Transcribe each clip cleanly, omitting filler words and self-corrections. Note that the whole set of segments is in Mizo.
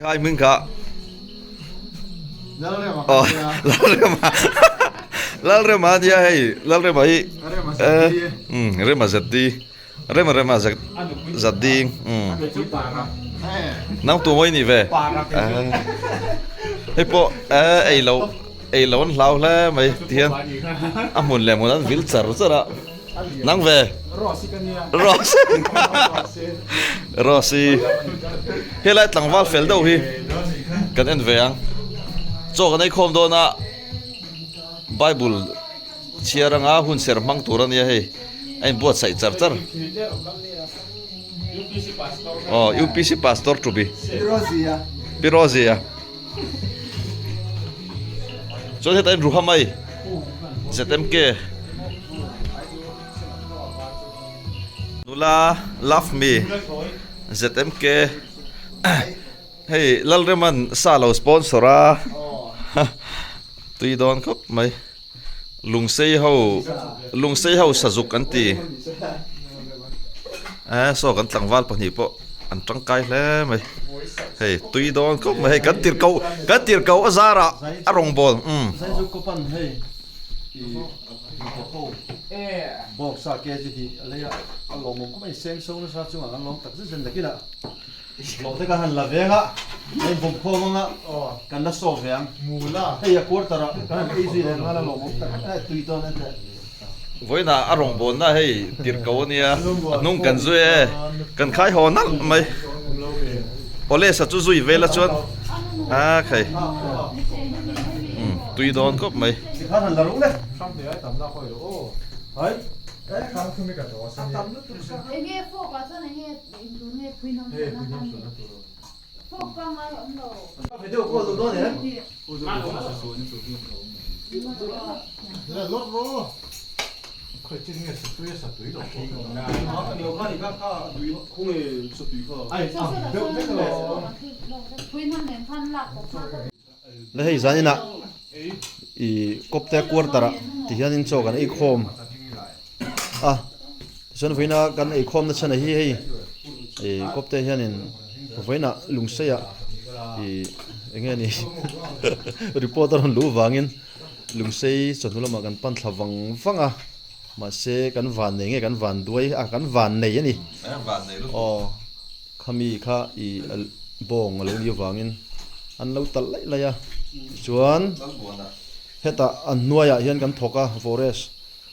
Khai hming kha Aw Lalrema Lalrema ania hei Lalrema hi umm Rema ZD Rema Rema ZD umm nang tu mawi nih ve hei pawh ei lo ei lo an hlau hle mai tihian a hmun leh hmun an vil char char a. Nang ve. Rosy ka nia. Rosy. Rosy. Helai tlangval fel deuh hi kan en ve ang. Chaw kan ei khawm dawn a Bible chhiar anga hun ser hmang tur a nia hei. A inbuatsaih char char. Aw UPC pastor to be. Pi Rosy a. Chuan hetah hian Ruha mai ZMK nula love me ZMK hei Lalrema'n sa lo sponsor a tui dawn khawp mai lungsei ho lungsei ho sazuk an ti eh saw kan tlangval pahnih pawh an tangkai hle mai hei tui dawn khawp mai hei kan tir ko kan tir ko a zarah a rawng bawl umm. Hlawh te ka han la veng a, a inbawm khawm anga kan la sawp ve ang. Hei a quarter ah kan han ei zui leh nghal a lawmawm tak e, tui dawn e teh. Vawiinah a rawngbawlna hei tirh ko ania, a hnung kan zui e, kan khai haw nalh mai. Awle sa chu zui vel a chuan a khai tui dawn khawp mai. Tikhan han la ru le. Le hei zaninah ih kawpte quarter ah ti hianin chaw kan ei khawm a tichuan vawiina kan ei khawm na chhan ah hi hei ih kawpte hianin vawiinah lungsei ah ih eng nge ni report a rawn luh vangin lungsei chawhnu lamah kan pan thla vang vang a mahse kan van nei nge kan van duai a kan van nei a ni aw. Khami kha i bawng a lo ni avangin an lo talh laih laih a, tichuan hetah an hnuaiah hian kan thawk a forest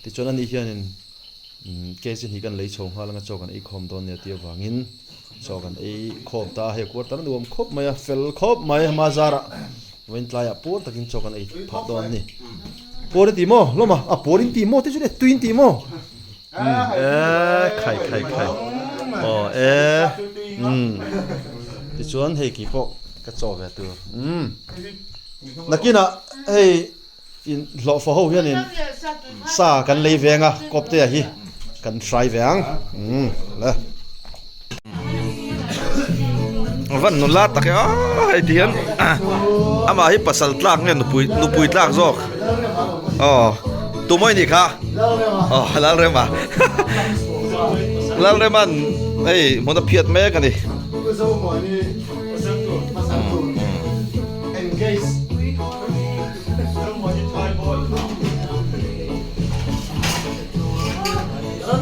tichuan ani hianin case hi kan lei chho nghal anga chaw kan ei khawm dawn nia tih avangin chaw kan ei khawm ta a, hei quarter nuam khawp mai a fel khawp mai a hma zarah vawiin tlaiah puar takin chaw kan ei phah dawn a ni. Puar i ti maw hlawm a, a puar in ti maw te chu le tui in ti maw? E khai khai khai aw e umm tichuan hei kih pawh ka chaw ve tur umm nakinah hei in hlawhfa ho hianin sa kan lei veng a kawptea hi kan hrai ve ang umm le. Van nula tak e aw hei ti hian amah hi pasal tlak nge nupui nupui tlak zawk aw tumawi nih kha aw Lalrema Lalrema'n hei hmun a phiat mek a ni.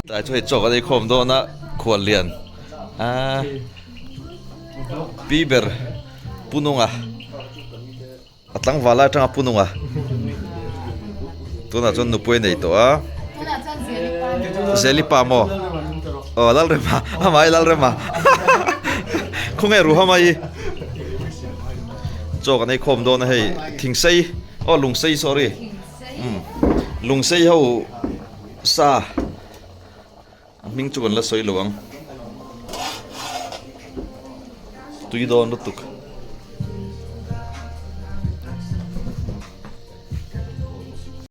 Tlai chu hei chaw kan ei khawm dawn a. Khuallian a pi ber Pununga a tlangval lai atanga Pununga tunah chuan nupui a nei tawh a Zelipa maw aw Lalrema amah hi Lalrema khawnge Ruhama hi chaw kan ei khawm dawn a hei Thingsei aw Lungsei sorry Lungsei ho sa. A hming chu kan la sawi lo ang. Tui dawn lutuk.